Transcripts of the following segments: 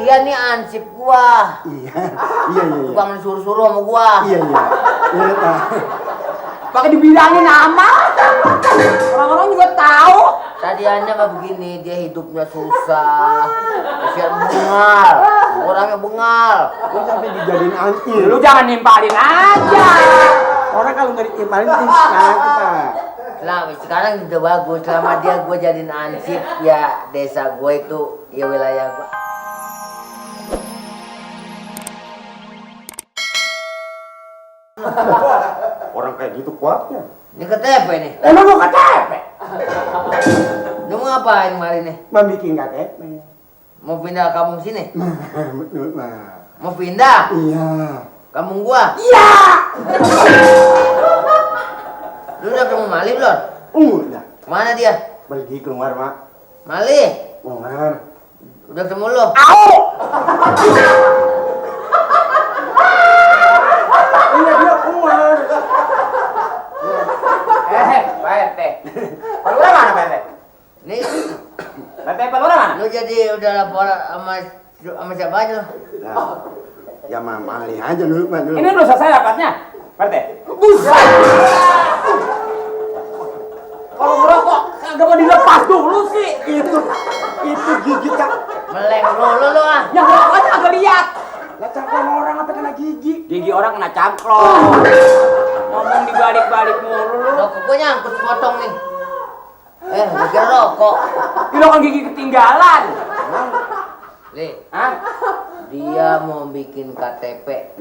Dia nih ansip gua. Iya. Tukang disuruh-suruh sama gua. Iya. Pakai dibilangin nama. Orang-orang juga tahu. Tadiannya mah begini, dia hidupnya susah. Kasihan bengal. Orangnya bengal. Kok sampai dijadiin ansip? Lu jangan nimpalin aja. Orang kalau nggak ditimpalin tinggal Pak. Nah, sekarang udah bagus. Selama dia gua jadiin ansip, ya desa gua itu, ya wilayah gua. Orang kayak gitu kuatnya. Ini KTP nih. Emang mau KTP? Lu mau ngapain kemarin nih? Mau bikin KTP. Mau pindah kampung sini? Betul, Mau pindah? Iya. Kampung gua? Iya. Lu udah ketemu Mali belum? Udah. Mana dia? Pergi keluar, Mak. Mali? Keluar. Udah ketemu lu? Au. Iya, dia keluar. Pak RT. Palura mana Pak RT? Nih, RT Palura mana? lu jadi udah lapor sama siapa aja lu? Nah, ya Mali aja dulu, Pak. Ini udah selesai rapatnya, Pak RT. Buset! Kalau ngerokok kagak mau dilepas dulu sih. Itu gigi, Kak. Meleng lu ah. Yang ngerokoknya agak lihat. Lah cangkong orang apa kena gigi? Gigi orang kena cangklong. Ngomong dibalik-balik mulu lu. Rokok gua nyangkut potong nih. Gua kira rokok. Ini kan gigi ketinggalan. Li, Hah? dia mau bikin KTP.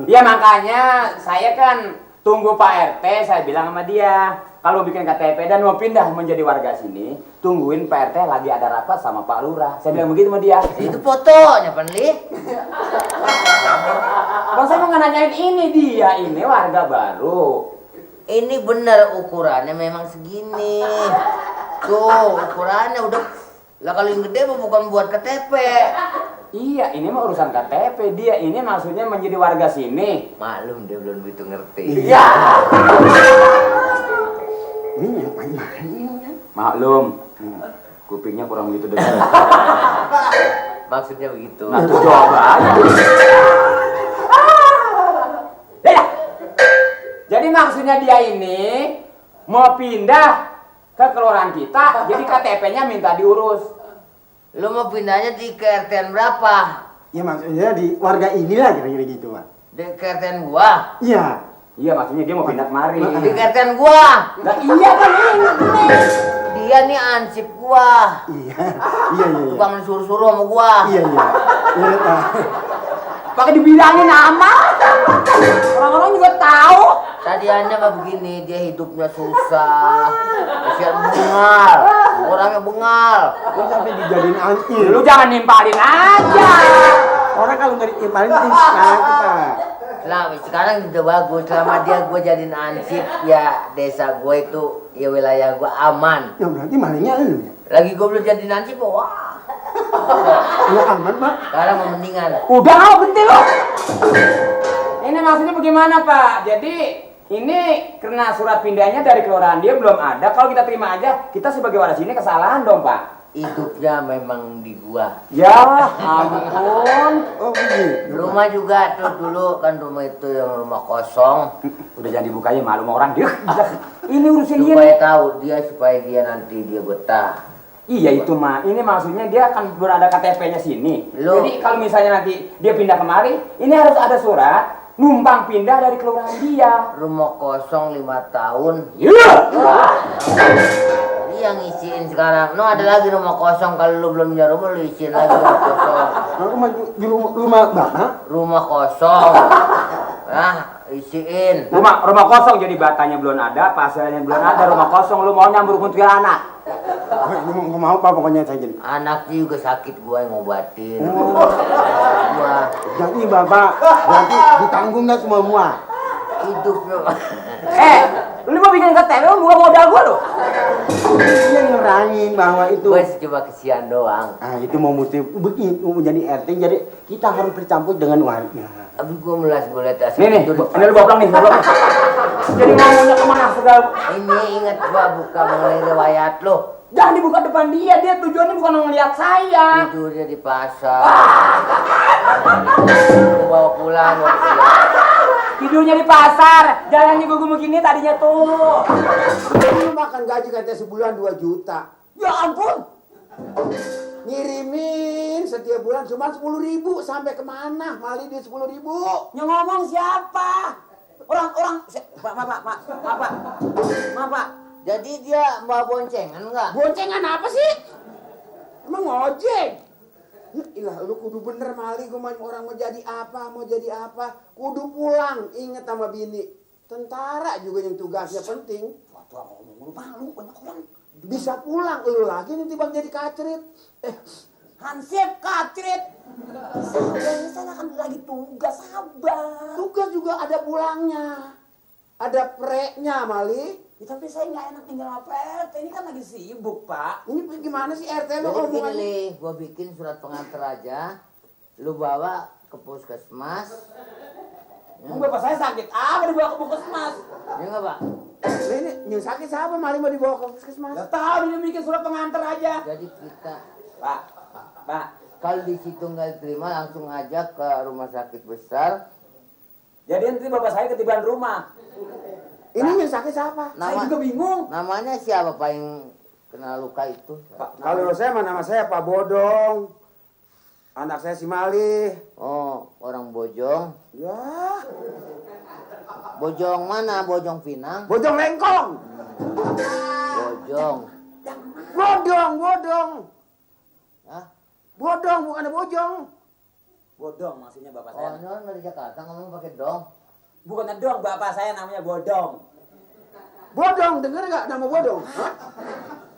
Ya makanya saya kan tunggu Pak RT, saya bilang sama dia. Kalau bikin KTP dan mau pindah menjadi warga sini, tungguin Pak RT lagi ada rapat sama Pak Lurah. Saya bilang begitu sama dia. Itu fotonya, Pan Li. Kalau saya mau nanyain ini warga baru. Ini bener ukurannya memang segini. Tuh, ukurannya udah. Lah kalau yang gede mah bukan buat KTP. Iya, ini mah urusan KTP. Dia ini maksudnya menjadi warga sini. Maklum dia belum begitu ngerti. Iya. Ini yang main-main. Maklum. Kupingnya kurang begitu dengar. Maksudnya begitu. Nah, tuh jawab aja. Ya. Jadi maksudnya dia ini mau pindah ke kelurahan kita, jadi KTP-nya minta diurus. Lu mau pindahnya di KRT berapa? Ya maksudnya di warga inilah kira-kira gitu, Pak. Di KRT gua. Iya. Iya, maksudnya dia mau pindah kemari. Di KRT gua. Nah, iya kan ini. Dia nih ansip gua. Iya. Tukang disuruh-suruh sama gua. Iya, Pak. Pakai dibilangin nama. Orang-orang juga tahu. Tadiannya mah begini, dia hidupnya susah. Kasihan bengal. Orangnya bengal. Kok sampai dijadiin ansip? Lu jangan nimpalin aja. Orang kalau nggak ditimpalin tinggal Pak. Nah, sekarang udah bagus. Selama dia gua jadiin ansip, ya desa gua itu, ya wilayah gua aman. Ya berarti malingnya lu ya? Lagi gua belum jadiin ansip, wah. Ya aman, Pak. Sekarang mau mendingan. Udah nggak berhenti lo. Ini maksudnya bagaimana Pak? Jadi ini karena surat pindahnya dari kelurahan dia belum ada. Kalau kita terima aja, kita sebagai warga sini kesalahan dong Pak. Hidupnya memang di gua. Ya ampun. Oh begitu. Rumah juga tuh dulu kan rumah itu yang rumah kosong. Udah jangan dibukanya malu sama orang dia. Ini urusin dia. Supaya tahu dia supaya dia nanti dia betah. Iya itu mah. Ini maksudnya dia akan berada KTP-nya sini. Loh. Jadi kalau misalnya nanti dia pindah kemari, ini harus ada surat numpang pindah dari kelurahan dia. Rumah kosong 5 tahun. Iya. Dia ngisiin sekarang. No ada lagi rumah kosong. Kalau lu belum punya rumah lu isiin lagi rumah kosong. Rumah di rumah Bapak? Rumah kosong. Nah, isiin. Rumah kosong jadi batanya belum ada, pasirnya belum ada, rumah kosong lu mau nyambur kuntilanak. Oh, ini nggak mau Pak pokoknya saya jadi. Anaknya juga sakit gua yang ngobatin. Oh. Gua Jadi Bapak berarti ditanggung dah semua. hidupnya. Lu mau bikin KTP lu bukan modal gua lu. Dia ngerangin bahwa itu. Gua cuma kesian doang. Ah itu mau mesti begitu mau jadi RT jadi kita harus bercampur dengan warga. Abis gua melas boleh tas. Nih, ini lu bawa pulang nih, bawa pulang. Jadi ngomongnya kemana segala. Ini ingat gua buka mengenai riwayat lo. Jangan dibuka depan dia tujuannya bukan ngeliat saya. Tidurnya di pasar. Bawa pulang. Tidurnya di pasar, jalannya gue begini tadinya tuh. Lu makan gaji katanya sebulan 2 juta. Ya ampun. Ngirimin setiap bulan cuma 10.000 sampai kemana? Mali dia 10.000. Yang ngomong siapa? Orang-orang, Pak. Jadi dia bawa boncengan enggak? Boncengan apa sih? Emang ngojek? Ya ilah, lu kudu bener Mali, gua orang mau jadi apa, kudu pulang, inget sama bini. Tentara juga yang tugasnya penting. Tua ngomong lu malu, banyak orang. Bisa pulang, lu lagi nanti bang jadi kacrit. Hansip, kacrit. Saya kan lagi tugas, sabar. Tugas juga ada pulangnya. Ada preknya Mali. Ya, tapi saya nggak enak tinggal sama PRT, ini kan lagi sibuk, Pak. Ini gimana sih RT lu Jadi ngomong gini aja? Li, gua bikin surat pengantar aja. Lu bawa ke puskesmas. Emang bapak saya sakit, apa dibawa ke puskesmas? Ya enggak, Pak? Nah, ini yang sakit siapa Mali mau dibawa ke puskesmas? Gak tahu, dia bikin surat pengantar aja. Jadi kita Pak. kalau di situ nggak diterima langsung aja ke rumah sakit besar. Jadi nanti bapak saya ketiban rumah. Ini yang sakit siapa? Saya juga bingung. Namanya siapa Pak yang kena luka itu? Kalau saya nama saya Pak Bodong. Anak saya si Mali. Oh, orang Bojong. Ya, Bojong mana? Bojong Pinang? Bojong Lengkong. Bojong. Bodong. Hah? Bodong bukan ada bojong. Bodong maksudnya bapak Oh, saya. ini orang dari Jakarta ngomong pakai dong. Bukannya dong, bapak saya namanya Bodong. Bodong, denger gak nama Bodong? Hah?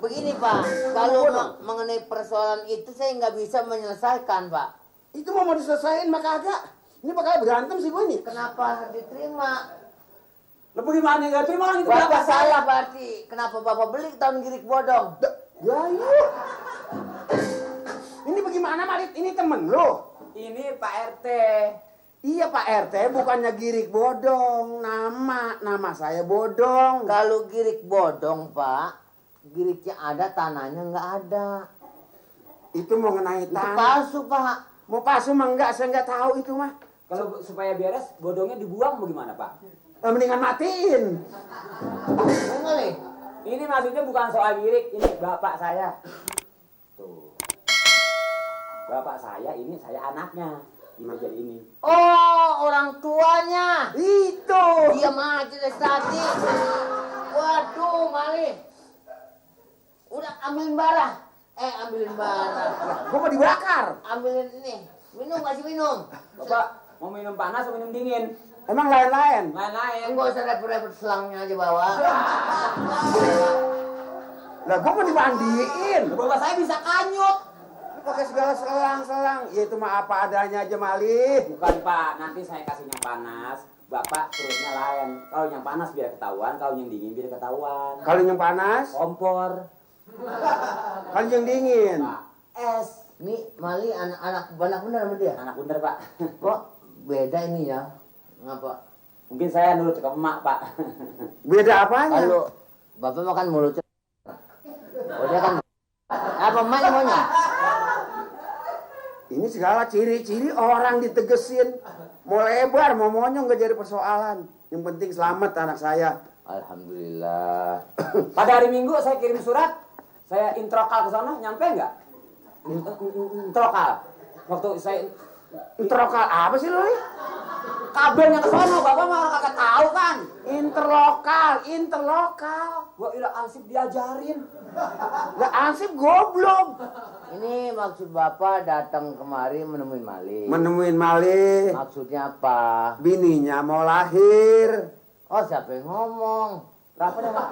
Begini Pak, kalau mengenai persoalan itu saya nggak bisa menyelesaikan Pak. Itu mau diselesain mah kagak. Ini bakal berantem sih gue nih. Kenapa diterima? Lo bagaimana nggak terima orang itu Bapak salah berarti. Kenapa Bapak beli tahun girik bodong? Ya iya. Ini bagaimana Marit? Ini temen lo. Ini Pak RT. Iya Pak RT, bukannya girik bodong. Nama saya Bodong. Kalau girik bodong Pak, giriknya ada, tanahnya nggak ada. Itu mau ngenai Itu tanah. palsu Pak. Mau palsu mah enggak, saya enggak tahu itu mah. Kalau supaya beres, bodongnya dibuang bagaimana Pak? Mendingan matiin. Enggak nih. Ini maksudnya bukan soal girik, ini bapak saya. Tuh. Bapak saya ini, saya anaknya. Ini jadi ini. Oh, orang tuanya. Itu. Dia mati dari tadi. Waduh, Mali. Udah ambilin bara. Ambilin bara. Gua mau dibakar. Ambilin ini. Minum, kasih minum. Bapak mau minum panas atau minum dingin? Emang lain-lain. Lain-lain. Enggak usah repot-repot, selangnya aja bawa. Lah gua mau dimandiin. Bapak saya bisa kanyut. Pakai segala selang-selang. Ya itu mah apa adanya aja Mali. Bukan Pak, nanti saya kasih yang panas. Bapak terusnya lain. Kalau yang panas biar ketahuan, kalau yang dingin biar ketahuan. Kalau yang panas, Kompor. kalau yang dingin. Pak, es. Nih, Mali anak benar sama dia. Anak bener Pak. Kok beda ini ya? Ngapa? Mungkin saya nurut ke emak Pak. Beda apanya? Kalau Bapak makan mulutnya. Oh, dia kan apa emak maunya? Ini segala ciri-ciri orang ditegesin. Mau lebar, mau monyong gak jadi persoalan. Yang penting selamat anak saya. Alhamdulillah. Pada hari Minggu saya kirim surat. Saya introkal ke sana, nyampe nggak? Introkal. Waktu saya Interlokal apa sih lo nih? kabelnya ke sana, Bapak mah orang kagak tahu kan. Interlokal. Gua ila ansip diajarin. Lah ansip goblok. Ini maksud Bapak datang kemari menemui Mali. Menemuin Mali. Maksudnya apa? Bininya mau lahir. Oh, siapa yang ngomong? Berapa deh, Pak?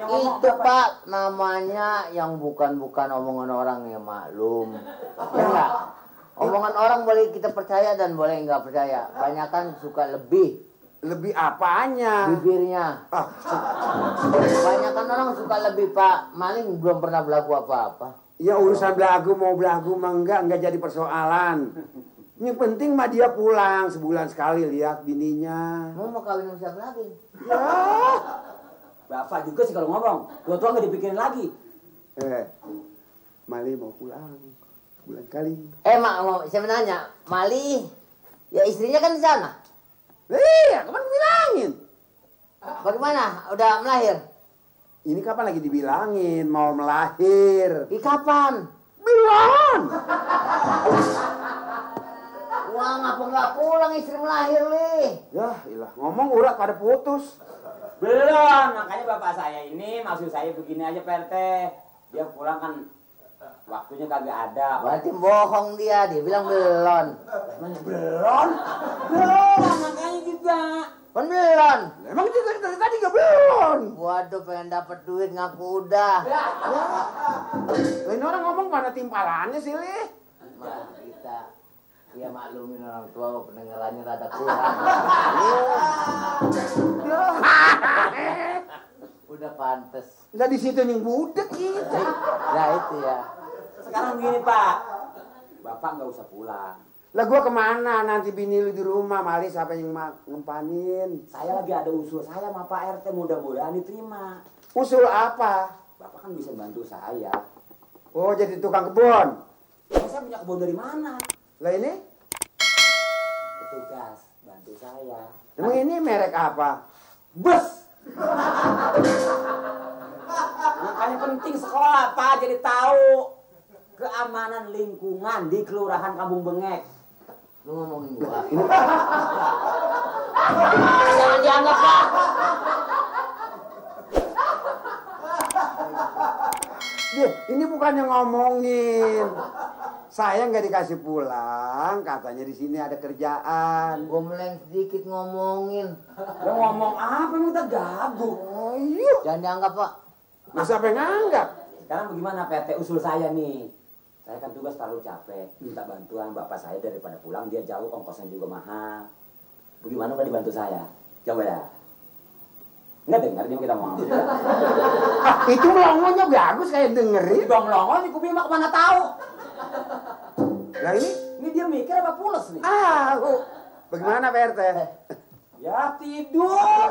Yang ngomong Itu apa? Pak, namanya yang bukan-bukan omongan orang yang maklum. Ya enggak? Omongan orang boleh kita percaya dan boleh nggak percaya. Banyakan suka lebih Lebih apanya? bibirnya. Ah, Banyakan orang suka lebih Pak. Maling belum pernah berlaku apa-apa. ya urusan belagu mau belagu mah enggak jadi persoalan. Yang penting mah dia pulang sebulan sekali lihat bininya. Mau kawin sama siapa lagi? Ya. Bapak juga sih kalau ngomong. Tua-tua nggak dipikirin lagi. Mali mau pulang. Bulan kali. Mak, siapa nanya? Mali, ya istrinya kan di sana. Iya, kapan bilangin? Bagaimana? Udah melahir? Ini kapan lagi dibilangin mau melahir? Kapan? Belum. Wah, ngapa nggak pulang istri melahir, Li? Ya, ilah ngomong urat pada putus. Belum, makanya bapak saya ini maksud saya begini aja Pak RT. Dia pulang kan waktunya kagak ada. Berarti bohong dia bilang belum. Belum? Belum, makanya juga. Kan belum. Emang itu dari tadi gak belum? Waduh, pengen dapat duit ngaku udah. Ini orang ngomong mana timpalannya sih, Li? Nah, kita ya maklumin orang tua pendengarannya rada kurang. Udah pantes. Lah di situ yang budek kita. Nah itu ya. Sekarang begini Pak, bapak nggak usah pulang. Lah gua kemana nanti bini lu di rumah, Mali siapa yang ngempanin? Saya lagi ada usul saya sama Pak RT, mudah-mudahan diterima. Usul apa? Bapak kan bisa bantu saya. Oh, jadi tukang kebun. Saya punya kebun dari mana? Lah ini? Petugas, bantu saya. Emang ini merek apa? Bus. Makanya penting sekolah Pak, jadi tahu keamanan lingkungan di Kelurahan Kampung Bengek. Lu ngomongin gua. Jangan dianggap, Pak. Dia, ini bukannya ngomongin. Saya nggak dikasih pulang, katanya di sini ada kerjaan. Gua meleng sedikit ngomongin. Lo ngomong apa emang kita gagu? Oh iya. Jangan dianggap, Pak. Nah, siapa yang nganggap? Sekarang bagaimana PT usul saya nih? Saya kan tugas terlalu capek, minta bantuan bapak saya daripada pulang dia jauh, ongkosnya juga mahal. Bagaimana kalau dibantu saya? Coba ya. Nggak dengar dia kita mau ngambil. Itu melongonya bagus kayak dengerin. Dong melongo nih kuping mah kemana tahu? Lah ini? Ini dia mikir apa pules nih? Ah, bagaimana Pak RT? Ya tidur.